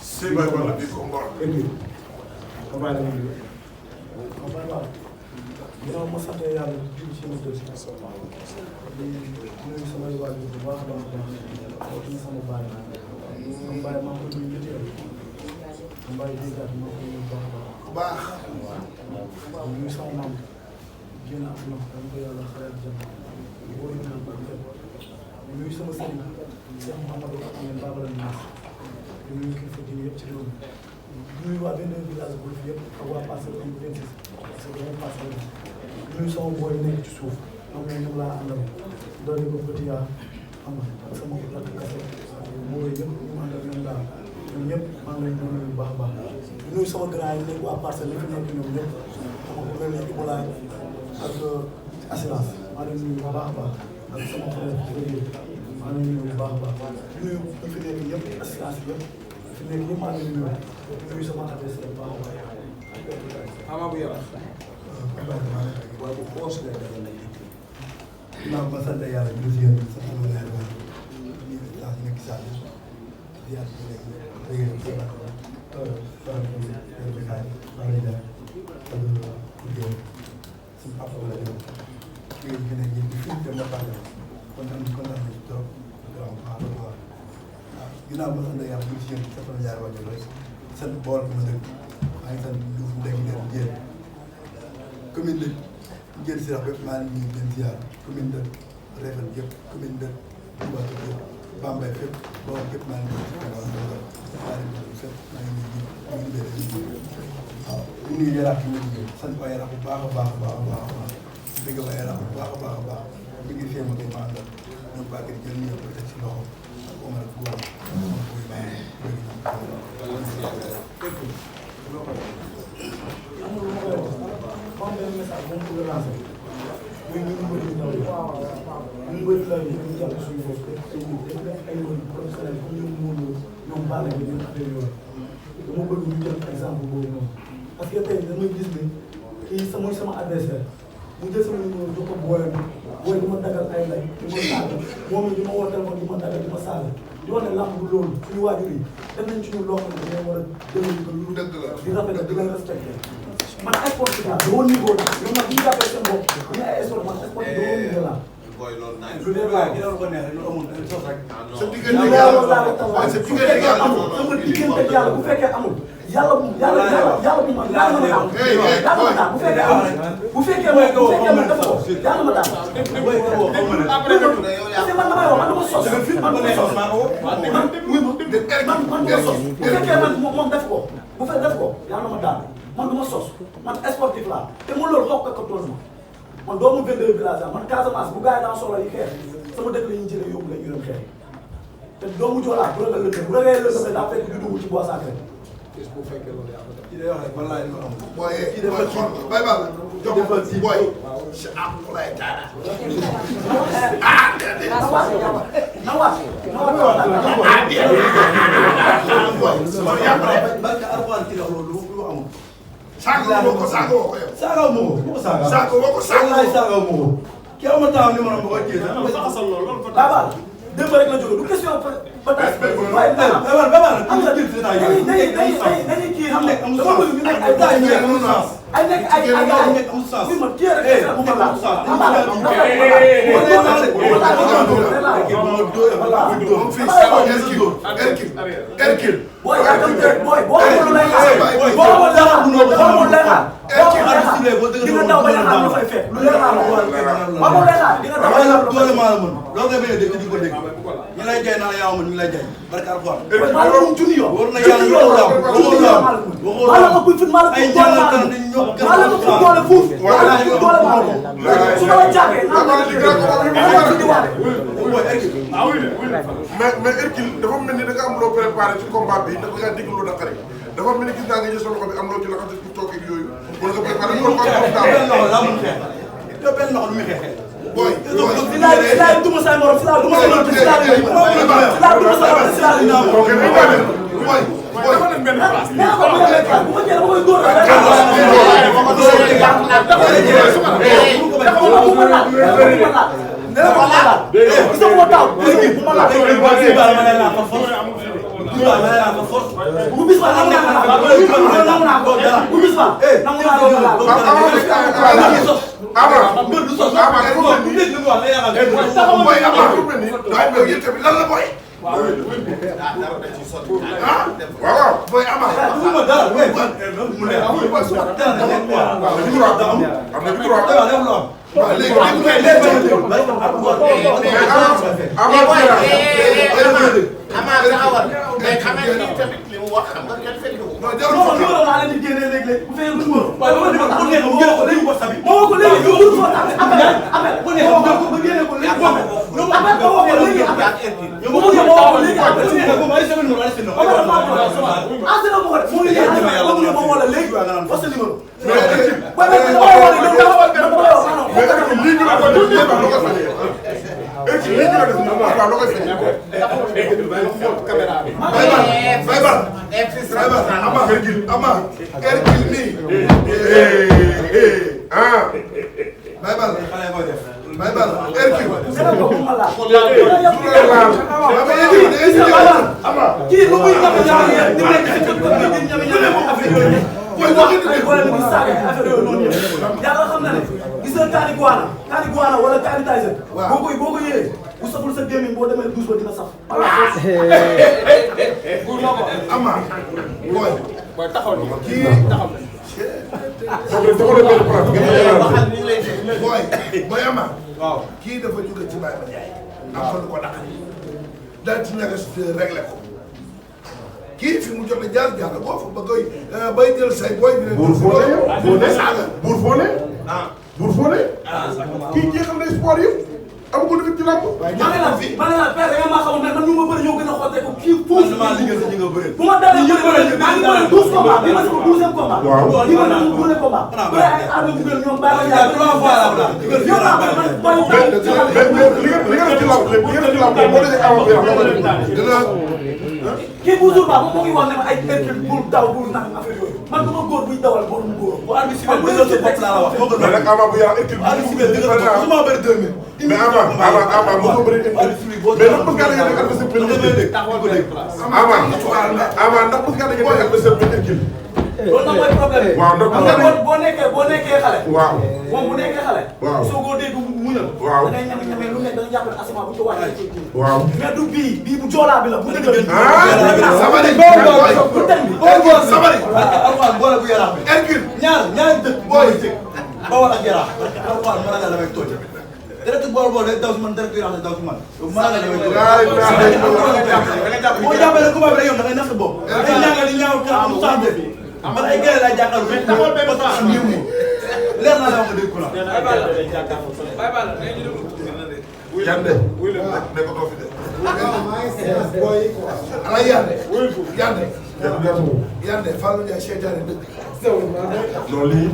si bay wala bi combat combat la ñu combat ginnaaw ma sant yàlla di ci sama dëkk di nuyu samay waajur bu baax a baax di sama baay sama baay maa ngi ko nuyu ñetti yoon sama baay déggaat maa ngi ko nuyu bu baax a nuyu sama maam génn ak ñoom dama ko yàlla xaral jëm wóoru na ko nuyu sama sëriñ Cheikh Mouhamadou Amine Baba la Niass di nuyu kilifa diine yëpp ci réew mi di nuyu waa 22 village bu yëpp ak waa Parcelles Assainies 26 parce que dama passé di nuyu sama booy nekk ci suuf am na ñoom laa àndal doole ko petit yaa xam nga ak sama lakk kase mooy yëpp ñu àndal ñoom laa ñoom ñëpp maa ngi leen di nuyu bu baax a baax di nuyu sama grand yi nekk waa Parcelles li fi nekk ñoom ñëpp xam nga ku mel ne Ibolaay ak assurance maa ngi leen di nuyu bu baax a baax ak sama frère maa ngi leen di nuyu bu baax a baax di nuyu ñi fi nekk yëpp assurance yëpp fi nekk yëpp maa ngi leen di nuyu sama adversaire bu baax a baax. Ama bu Yaraax. waaye bu xoos la dafa lay dégg. naa ma sant yàlla ñu si yéen sant ma leer ba ñu nekk saa yi yàlla ñu nekk dégg nga sa bàq maa ngi jaar ak liggéey suñu papa la ñu fi nekk ñu fi dem na baax kontaan nañu trop waaw waaw ginnaaw ma sant yàlla ñu si yéen sant ma ñaari wàññi rek sant bool bi ma dëkk maa ngi sant Diouf Ndege Ndege Diène commune de Diène Sirax bépp maa ngi nuyu leen ziar commune de Réfane yëpp commune de Toubatou yëpp Bambey fépp boobu bépp maa ngi nuyu si Kawal maa ngi nuyu fépp maa ngi nuyu waaw ñu nuyu Yaraax yi ñu liggéey sant waa Yaraax bu baax a baax a baax a baax dégg waa Yaraax bu baax a baax a baax mi ngi fee ma koy ma àndal ñoom Bakary jël ñu ko teg si loxo ak Omar ak Góor am benn message bu mu bëgg a lancé muy ñu ngi bëri ndaw yi ñu bëri ndaw yi ñu jàpp suñu bopp def ay mbër professionnel comme ñoom Modou ñoom Balla bi ñoom affaire yooyu dama bëgg ñu jël exemple boobu noonu parce que tey damay gis ne kii sama adversaire mu jël sama numéro jox ko booyam booy di ma dagal ay lay di ma saaga moom it di ma woo téléphone di ma dagal di ma saaga di wax ne làmb du loolu suñu waajur yi def nañ ci ñu loo xam ne dañoo war a déglu ko lu dëgg la di rafet di leen respecté man sportif laa doo niveau la ñoom nag bu ñu jàppee seen bopp ñu ne ay sport man sportif doo niveau laa. lu dee laa gi ko neex rek lu amul sos rek. sa diggante yàlla sama diggante yàlla bu fekkee amul yàlla bu ma daan bu fekkee amul bu fekkee man dafa ko yàlla ma daan. parce que man damay wax man dama sos man dama sos man dama sos bu fekkee man moom def ko bu fekkee def ko yàlla ma daan. man du ma sos man sportif laa te mu loolu xokk ko tool ma man doomu 22 village man Casamance bu gars yi daan soxla yi xeex sama dëkk la ñuy jëlee yóbbu la ñu dem xeex te doomu Joolaa bu ragal lëndëm bu ragalee lëndëm daa fekk juddu ci bois sacré. bu fekkee loolu yaa ko def. ci day wax rek man laa leen ko am. booy bay ba jox ko si booy. si am lay taara. na waat saaga woo ko saaga woo ko yow. saaga woo ko saaga. saaga woo ko saaga woo ko. saaga woo ko. kii aw ma taw ni ma la bëgg a jël. Baba démb rek la jóge du question ba tey. waaye dañuy kii xam ne dama bëgg ñu nekk ay gars yu nekk amul sens. ay nekk ay gars yu nekk amul sens. oui man kii rek mu ma laal. Hercule. booy yaa dem rek booy boo xamul lay xaar boo xamul dara boo xamul lay xaar di nga daw ba ñu xam lu fay fekk lu leer naa la boo xamul lay xaar di nga daw ba ñu xam lu fay fekk. loolu nga bëgg dégg di ko dégg ñu lay jaay naa la yaa amoon ñu lay jaay barka Alxuraan. maa la ko junni yoon. war na yàlla yow la waxoo maa la ko buy fit maa la ko doole maa la ko doole fuuf maa la ko doole maa la ko su ma la jàppee naa la mais Hercule dafa mel ni da nga am loo préparé ci combat bi dafa nga dégg lu naqari dafa mel ni gis naa nga jël sa loxo bi am loo ci laxante ci toog ak yooyu wala nga préparé ko benn loxo laa mun xeex te benn loxo lu muy xeexee booy fi laa duma say morom fi laa duma sa morom fi laa duma sa morom fi laa bu bis ba nangu naa ko bu bis ba nangu naa ko yàlla xam na ne gis nga kaani guana wala kaani Tyson boo ko yélee bu saful sa gémmiñ boo demee douche ba dina saf ama boy taxaw kii boy ama waaw kii dafa jóge ci Baye Mandiaye am fa lu ko naqari daal ci ñagas réglé ko kii fi mu jot a jaar boo fa ba koy bay jël say booy bi buur Fodé kii jeexal na sport yëpp am ko defit ci làmb ma ne la père da nga maa xamul mais man ñu ma bëri ñoo gën a xootee ko kii fuuf bu ma dalee bëri maa ngi bëri 12 combats bi ma si ko 12e combat li ma nekk 12e combat bëri ay arme bu gën ñoom bàyyi ma jaay 3 fois la li nga def ci làmb moo dajee awa kii bu jour ba moom moo ngi wax ne ma ay Hercule bul daw bul nag affaire yooyu man dama góor buy dawal borom góor bu arbi si bu jël ci bopp laa la wax mais nag Ama bu yàlla Hercule su ma bëri 2000 mais Ama bu ko bëri mais ndax bëgg nga da ngeen adversaire Ama ndax bëgg nga da ngeen adversaire Hercule loolu nag mooy problème waaw ndax boo nekkee xale waaw moom bu nekkee xale soo ko dégg muñal waaw da ngay ñame lu nekk da nga jàpp ne asama bu ñu ko wàccee waaw mais du bii bu joolaa bi la bu dëgg sabari bu tem bi sabari Alxuraan boole bu yaraax bi Hercule ñaari dëkk booy dëkk Bawol ak yaraax Alxuraan mën na la damay tooñ direct bool day daw si man direct yaraax daw si man mën na la damay tooñ boo jàppee ne combat bi rek yow da ngay nax sa bopp day ñaangal di ñaaw kan am santé man ay gën lay jàkkaarloo mais taxawal benn temps leer na la wax dëgg ko la Yande ne ko doo fi de ala Yande Fallou Ndiaye seytaane dëgg non lii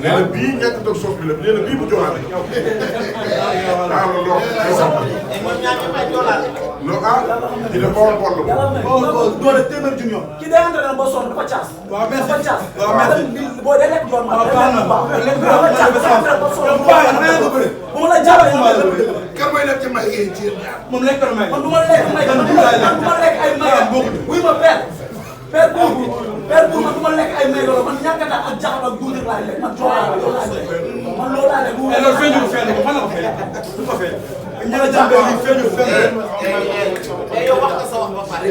nee na bii ñàkk toog soog bi la nee na bii bu joxaat loolu kii de Bawol Bawol la doole téeméer junni kii day entraîné ba sonn dafa caas dafa caas boo day lekk doon ma dafa caas bu ma la jàppale kan mooy nekk ci may ngeen ci moom lekk na may man du ma lekk may man du ma lekk ay may wuy ma père buur man du ma lekk ay may loolu man ñàkkata ak jaxat ak duudir laay lekk man joolaa loolu laay lekk man loolu laay lekk loolu feeñul fenn ko fan la ko feeñ du ko feeñ ñu la jàmbee li feeñul fenn yow wax nga sa wax ba pare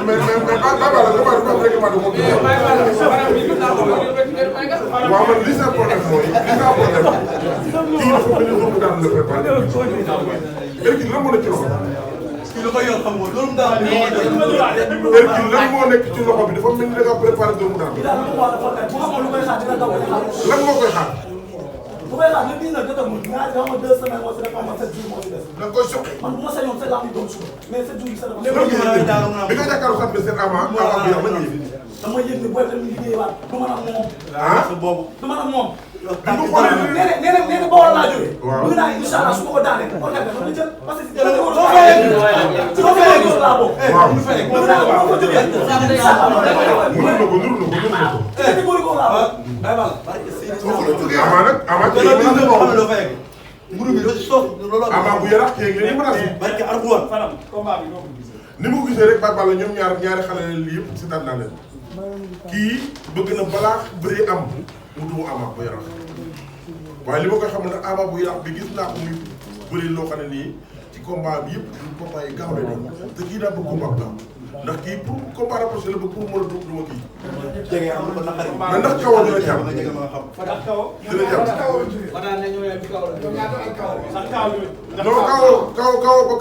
mais waaw man li sa problème mooy li sa problème kii dafa mel ni loolu daan la préparé Hercule lan moo nekk ci loxo kii lu koy yor xam nga loolu daal Hercule lan moo nekk ci loxo bi dafa mel ni da nga préparé doomu daan lan moo koy xaar bu koy laaj le 19 jotagul ñaari xam nga 2 semaines moo si def xam nga 7 jours moo si des. da nga koy soqe. man bu ma sañoon sa lamb yi doon suba mais 7 jours yi sa dafa. bi nga jàkkaarloo xam ne seen avant bi yow ba ñu dama yëg ne booy tamit liggéeyiwaat du mën a moom. ah boobu. du mën a moom. nee na Bawol laa jógee. waaw bëgg naa incha allah su ma ko daanee kon nag dama jël parce que si dama ko soo fayee góor laa bokk. waaw bëgg naa ko ma ko jógee. incha allah nuru na ko nuru na ko. te góor góor laa bokk. soo ko jógee ama nag ama doo xam ne doo fayee mburu mi doo ci soog loolu ama bu yarax kii ngi ni menacé barke Alxuraan Fadam combat bi noo ko gisee. ni ma ko gisee rek Pape Balla ñoom ñaari xale lii yëpp si daan naa leen kii bëgg na balaa bëri am mu duma ama bu yarax waaye li ma koy xamal nag ama bu yarax bi gis naa ko muy bëri loo xam ne nii ci combat bi yëpp combat yi gaaw lay doon te kii daa bëgg combat gaaw ndax kii pour combat rapproché la bëgg pour mën a dugg duma kii. jege am ko naqari. mais ndax kaw dina jàpp nga jege ma nga xam. Fadam kaw. dina jàpp Fadam ne ñoo yaa ci kaw la. sax kaw bi. non kaw ba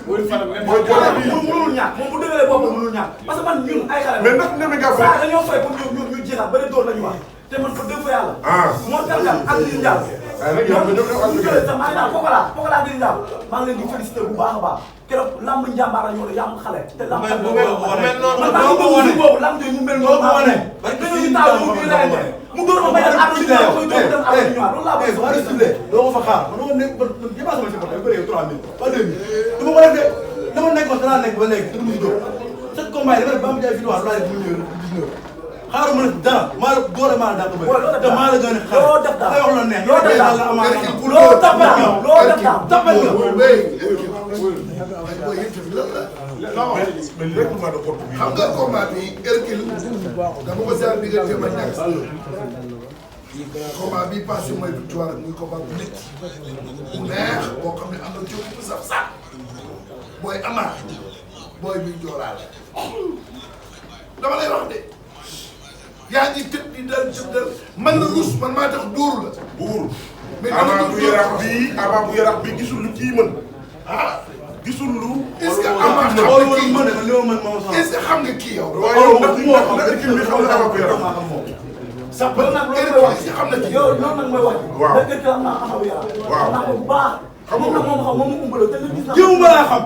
Wóor Fadam nga mooy joolaa bi moom mënul ñàkk moom bu dëgalee boppam mënul ñàkk parce que man ñun ay xale. mais ndax Nemi Gafo saa dañoo fay pour ñu jeexal bëri door la ñu wax te man fa dëgg fa yàlla. moo tax ak li ñu jàll. waaye nag yow dañoo ñëw ak ñu jëlee sax maa ngi naan Pokola di ñu jàll maa ngi leen di félicité bu baax a baax keroog lamb njàmbaar la ñoo la yàmm xale te lamb mel noonu man maa ngi bëgg boobu lamb jooju mu mel noonu maa ne dañuy taal mu ngi lay mu door ma may def at ñu koy doon dem at ñu ñëwaat loolu laa bëgg waa Resule doo ko fa xaar man dama nekk man jëmaa sama si bopp dafa bëri 3000 ba 2000 du ma ko def de dama nekkoon danaa nekk ba léegi te du ma si jóg cette combat yi dama ne ba mu jaay victoire laa def mu ñëw 19 xaaral ma ne dara maa la doole maa la dàq bëri te maa la gën a xaar loo def daal wax la neex loo def daal loo tapal nga loo def daal tapal nga mais règlement de compte bi xam nga combat bi Hercule dama ko seetlu diggante ma ñàkk combat bi passé mooy victoire muy combat bu nekk bu neex boo xam ne am na coono bu saf sax booy amaat booy bi joolaa la dama lay wax de yaa ngi tëb di dal tëb dal man la rus man maa tax dóoru la buur mais ama bu yarax bi gisul lu kii mën gisul lu est-ce que ama xam loolu nga kii mën na li ma mën moom sax est-ce que xam nga kii yow waaye yow ndax équipe bi xam na ama bu yarax sax ba nag loolu mooy wax est-ce que xam na kii yow loolu nag mooy wax waaw da gën am naa amaw yàlla waaw naa ko bu baax moom nag moom xam moom mu umbalo te nga gis na jiw ma laa xam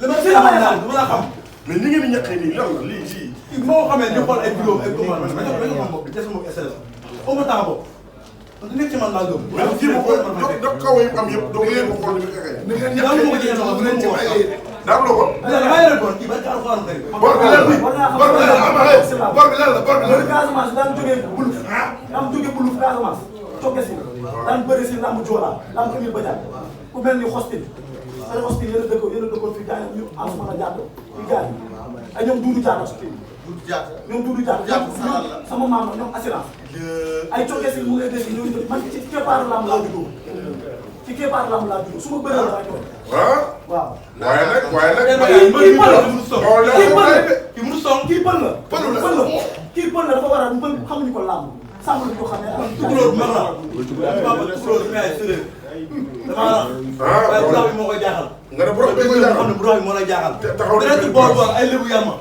li ma si la may laal dama la xam mais ni ngeen di ñaqee nii lan la lii moo xamee di xool ay vidéo ay commande ma jox ma bopp bi des moom SLS au ma temps bopp li nekk ci man laa gëm mais kii bu ko daf kaw yi am yëpp doo ngeen ko xool ni nga ni ngeen daa ma ko ñàkkee jëlee bu leen ci ay daa am la ko damay leen bon kii barke alxuraan kay bor bi lan war ngaa bor bi lan la ama bor bi lan la bor bi lan loolu la Casamance daan jógee buluf daan jógee buluf Casamance cokke si daan bëri si lamb Joola lamb Emile Badiane ku mel ni Xostin seen Xostin yéen a dëkkoon fii gaañ ñu am mën a jàdd fii gaañ ay ñoom Duudu Jaata ñoom Duudu Jaata sama maam la ñoom assurance ay cokke si mu ngay dégg ñooñu man ci keppaaru lamb laa juddoo ci keppaaru lamb laa juddoo su ma bëree la rek waaw waaye nag kii pël la kii mënu song kii pël la Pël la. kii pël la dafa war a pël xamuñu ko làmb sàmm lañu ko xamee ak tukulóor bu mag la dama bëgg tukulóor bi ay séréer dama la waaye bu bi moo koy jaaxal nga ne borom bi ko xam jaaxal ne bu bi moo lay jaaxal taxaw beneen ci boor boor ay lébu yàmma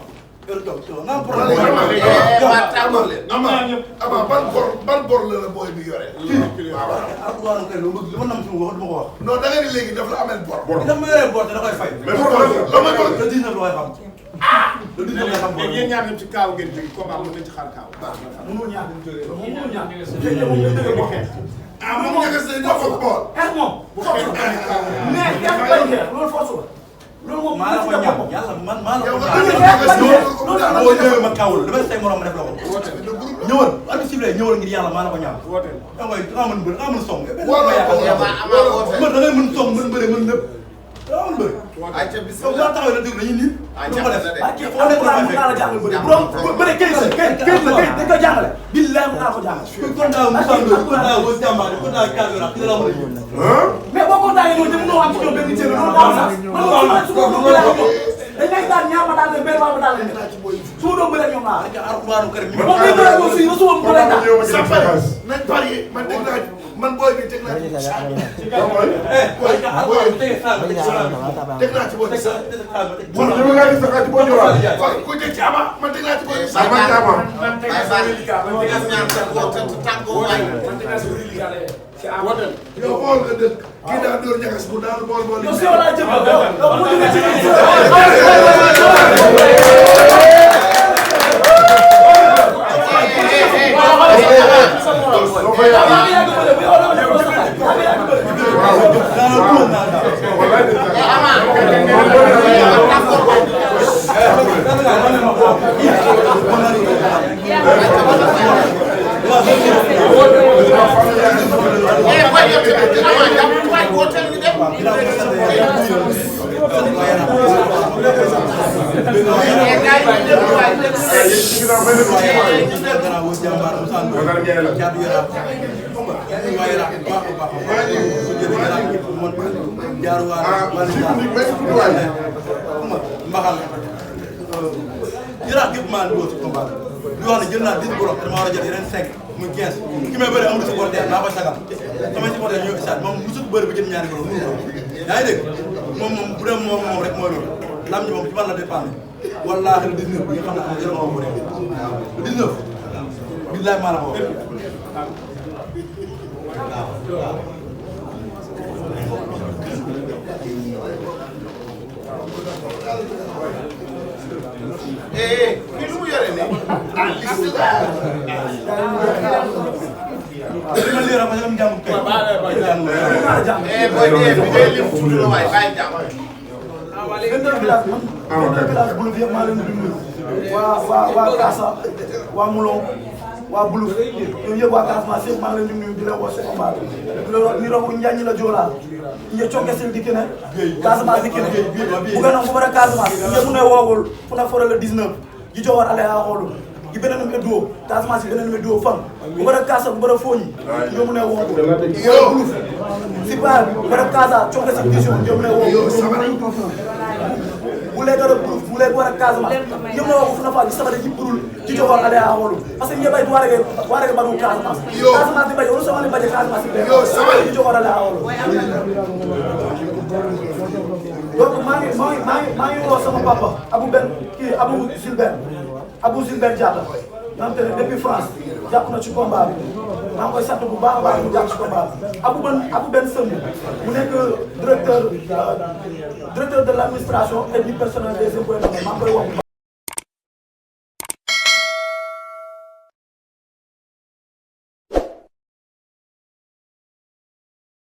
yow toog toog nga am problème ama ban bor la la booy bi yore alxuraan kay lu bëgg li ma nam si wax du ma ko wax non da nga ni léegi daf la amel bor daf ma yoree boor te da koy fay mais bor la la may bor le 19 la koy xam le 19 la xam léegi yéen ñaar ñëpp ci kaaw ngeen jóge combat mën nañ ci xaar kaaw. mënul ñàkk moom mënul ñàkk fekkee moom day dëgg boo xeex ah moom ñagas day ñoo fa boor xeex moom bu force la mais xeex bañ xeex loolu force la loolu moom maa la ko ñam yàlla man maa la ko yow ñam boo ñëwee ma kawul damay say morom ma def la ko ñëwal arbitre sifflé ñëwal ngir yàlla maa la ko ñam wooteel. da nga mën bëri da nga mën song wala da ngay mën song mën bëri mën lépp da nga mën bëri yow boo taxawee la déglu dañuy nii du ko def ak kii foo nekk mën naa la jàngal bëri bu bëri këyit la këyit la këyit dañ koy jàngale billahi mën naa ko jàngal kontaan Moussa Ndoye kontaan Wos Diamane kontaan Kagura ki la mën a mais boo kontaanee ñoom dem noo am ci ñoom benn cër loolu daaw sax man su ma bëri ak ñoom dañ lay daan ñaar ma daal leen benn waa ma daal leen su ma doon bëri ak ñoom laa ak Alxuraanu Karim moom day bëri ak ñoom si ba suba mu bëri daal nañ parier man teg naa man booy bi teg naa ci teg naa ci booy bor bi nga gis sa xaati boo ñëwaat ku teg ci ama man teg naa ci booy sama jaama man tey yow xool nga dëkk kii daa door ñagas bu daanu bool bool yow si yow laa jëm Yaraax gépp maa ngi woo ci combat bi wax ne jël naa 10 bolok dama war a jël yeneen 5 muy 15 ki may bëri amul supporter naa koy sagal samay supporter ñëw isaat moom musul bëri ba jël ñaari bolok mënu ko yaa ngi dégg moom bu dee moom rek mooy loolu lam ñi moom ci man la dépendre wallaahi le 19 bi nga xam ne am jël moom bëri le 19 billahi maa la ko wax kii lu mu yore nii li ma leeral ma am jàmm kay booy dee bi ngay lim tuuti la waay bàyyi jàmm village Boulouf yëpp maa leen di nuyu waa Kaasa waa Moulon waa Boulouf ñoom yëpp waa Casamance yëpp maa leen di nuyu di leen woo si combat bi ni rogu Njañi la Joola ñe coke sil di kene Casamance di kene bu gënoon bu bare Casamance ñe mu ne woogul fu na fora le 19 ji jowar ale a xoolu gi beneen me duo Casamance beneen me duo fan bu bare Kaasa bu bare Foñi ñe mu ne woogul yo Boulouf si ba bu bare Kaasa coke sil vision ñe mu ne woogul bule dara Boulouf bule wara Casamance ñoom la wax fu na fa ci sabade ci burul ci joxor ale a xolu parce que ñebay warage banu Casamance Casamance di baje wala sama li baje Casamance yo sabade ci joxor ale a xolu donc maa ngi woo sama papa Abou Gilbert Diatta nga xam te ne depuis France jàpp na ci combat bi maa ngi koy sant bu baax a baax mu jàpp ci combat bi Abou Ben Sëmb mu nekk directeur de l' administration et du personnel des impôts maa ngi koy wax bu